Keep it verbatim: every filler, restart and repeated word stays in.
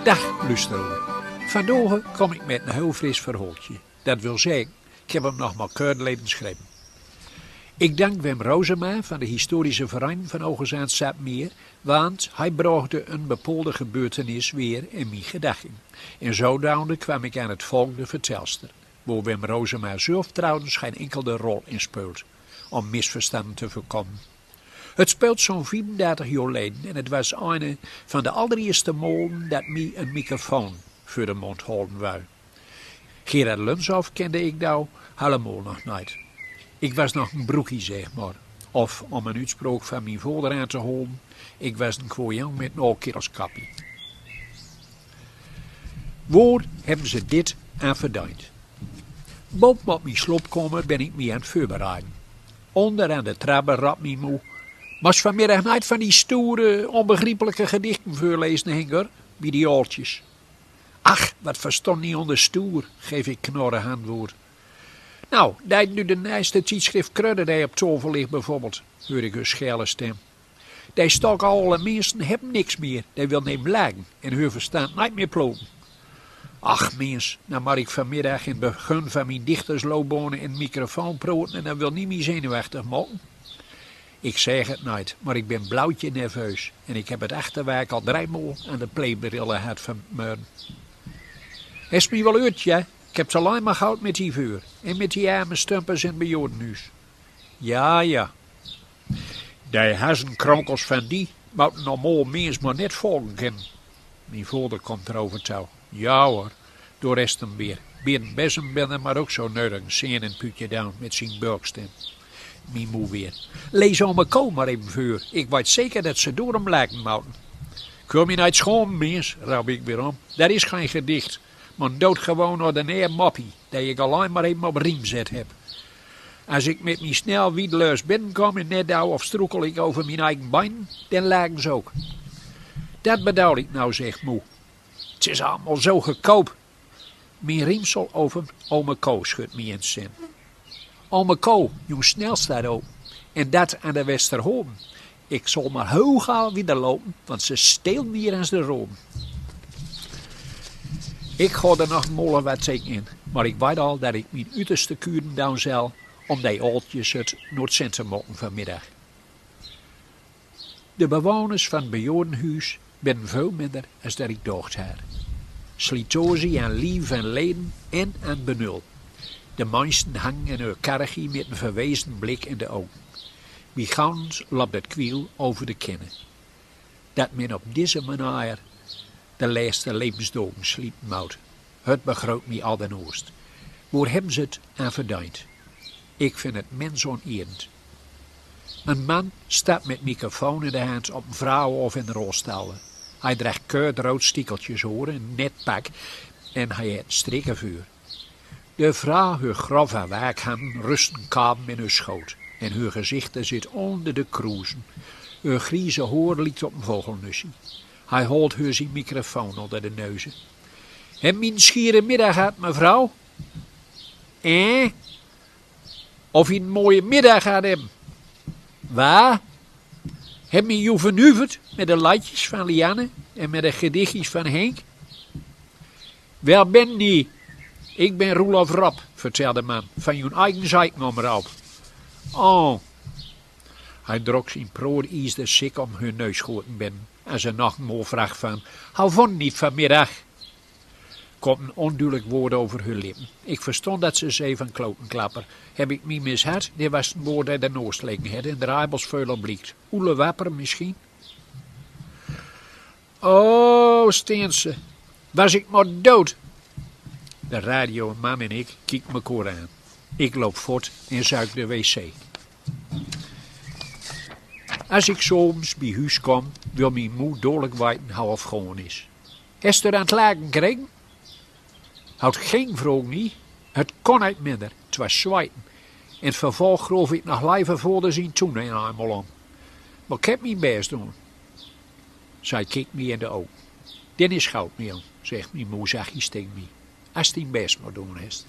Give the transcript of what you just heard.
Dag, lusteroer. Vandoag kom ik met een heel fris verhaaltje. Dat wil zeggen, ik heb hem nog maar kort leden schreven. Ik dank Wim Rozema van de Historische Verein van Ogezaan Sapmea, want hij bracht een bepaalde gebeurtenis weer in mijn gedachten. En zodoende kwam ik aan het volgende vertelster, waar Wim Rozema zelf trouwens geen enkele rol in speelt, om misverstanden te voorkomen. Het speelt zo'n vierendertig jaar leden en het was een van de allereerste malen dat mij een microfoon voor de mond houden wou. Gerard Lunshoff kende ik nou helemaal nog niet. Ik was nog een broekie, zeg maar. Of om een uitspraak van mijn vader aan te houden, ik was een kwajong met een oud kerelskapje. Waar hebben ze dit aan verdiend? Boven op mijn slaapkamer ben ik mij aan het voorbereiden. Onder aan de trappen ropt mijn moe: "Mos vanmiddag niet van die stoere, onbegrijpelijke gedichten voorlezen, Henker, bij die aaltjes?" "Ach, wat verstond niet onder stoer?" geef ik knorrig antwoord. "Nou, die nu de nijste tijdschrift Krudde die op tafel ligt bijvoorbeeld," hoor ik haar schelle stem. "Die stokke aole mensen hebben niks meer, die wil niet lachen en hun verstand niet meer ploten." "Ach, mens, dan moet ik vanmiddag in het begin van mijn dichtersloopbaan in een microfoon praten en dan wil niet meer zenuwachtig maken." Ik zeg het niet, maar ik ben blauwtje nerveus en ik heb het achterwerk al driemaal aan de play brullen gehad vanmorgen. "Hest mij wel uit, ja? Ik heb het alleen maar gehad met die veur en met die arme stumpers in het bejaardenhuis." "Ja, ja. Die hersenkronkels van die moten normaal mens maar net volgen kunnen." Mijn vader komt erover toe. "Ja hoor, door is hem weer. Bij een bezembinder maar ook zo nuttig een zin en putje down met zijn bulkstem." Mijn moe weer: "Lees ome Ko maar even veur. Ik weet zeker dat ze door hem lachen moten." "Kom je niet schoon, mens," roep ik weer om. "Dat is geen gedicht, maar een doodgewoon ordinair moppie, die ik alleen maar even op riem zet heb. Als ik met mijn snel wiet lus binnenkom en net douw of struikel ik over mijn eigen bein, dan lachen ze ook." "Dat bedoel ik nou," zegt moe. "Het is allemaal zo goedkoop." Mijn riemsel over ome Ko schudt mij in zin. "Ome Ko, jong snel staat open. En dat aan de Westerhoven. Ik zal maar heel gauw weer lopen, want ze stelen hier aan de room." Ik ga er nog molle wat tegen in, maar ik weet al dat ik mijn uiterste kuren down zal om die aaltjes het noord zin te maken vanmiddag. De bewoners van het bejaardenhuis binnen veel minder als dat ik dacht had. Slijtage aan lief en leden en aan benul. De meisten hangen in hun karregie met een verwezen blik in de ogen. Bij gaunz loopt het kwiel over de kinne. Dat men op deze manier de laatste levensdagen sliepen moet, het begroot mij al den oost. Waar hebben ze het aan verdiend? Ik vind het mensonierend. Een man stapt met microfoon in de hand op een vrouw of in de rolstoel. Hij draagt kort rood stiekeltjes horen, een net pak en hij heeft een strikken vuur. De vrouw heur grove waakhannen rusten kalm in heur schoot en heur gezicht zit onder de kroezen. Heur grieze hoor liekt op een vogelnusje. Hij haalt heur zijn microfoon onder de neuzen. "Hem een schiere middag gehad, mevrouw?" "Eh?" "Of ie een mooie middag gehad hem?" "Wa?" "Hem ie joe vernuverd met de leedjes van Lianne en met de gedichtjes van Henk?" "Wel ben ie?" "Ik ben Roelof Rob," vertelt de man, "van joen eigen zeiknummer op." "Oh." Hij drok zien proor iesde sik om hun neusgoten binnen en ze nog een mool vraag van: "How vond ie het vanmiddag?" Komt een onduidelijk woord over hun lippen. Ik verstond dat ze zei van klotenklapper. Heb ik mij misgehad? Dit was het woord dat ernaast liggen had en de rijbels veulen bliekt. Oelewapper misschien? "O," stient ze, "was ik maar dood." De radioman en ik kieken mekaar aan. Ik loop voort en zuik de wc. Als ik 's avonds bij huus kom, wil mijn moe dodelijk weten how het gegaon is. "Hest er aan het laken gekregen?" Had geen vraog nie, het kon niet minder. Het was zweiten. In het vervolg groef ik nog liever vader zien toen een eenmaal om. Maar ik heb mijn best doen. Zij keek mij in de ogen. "Den is good, Miel," zegt mijn moe zachtjes tegen mij. "As dien best maar doen hest."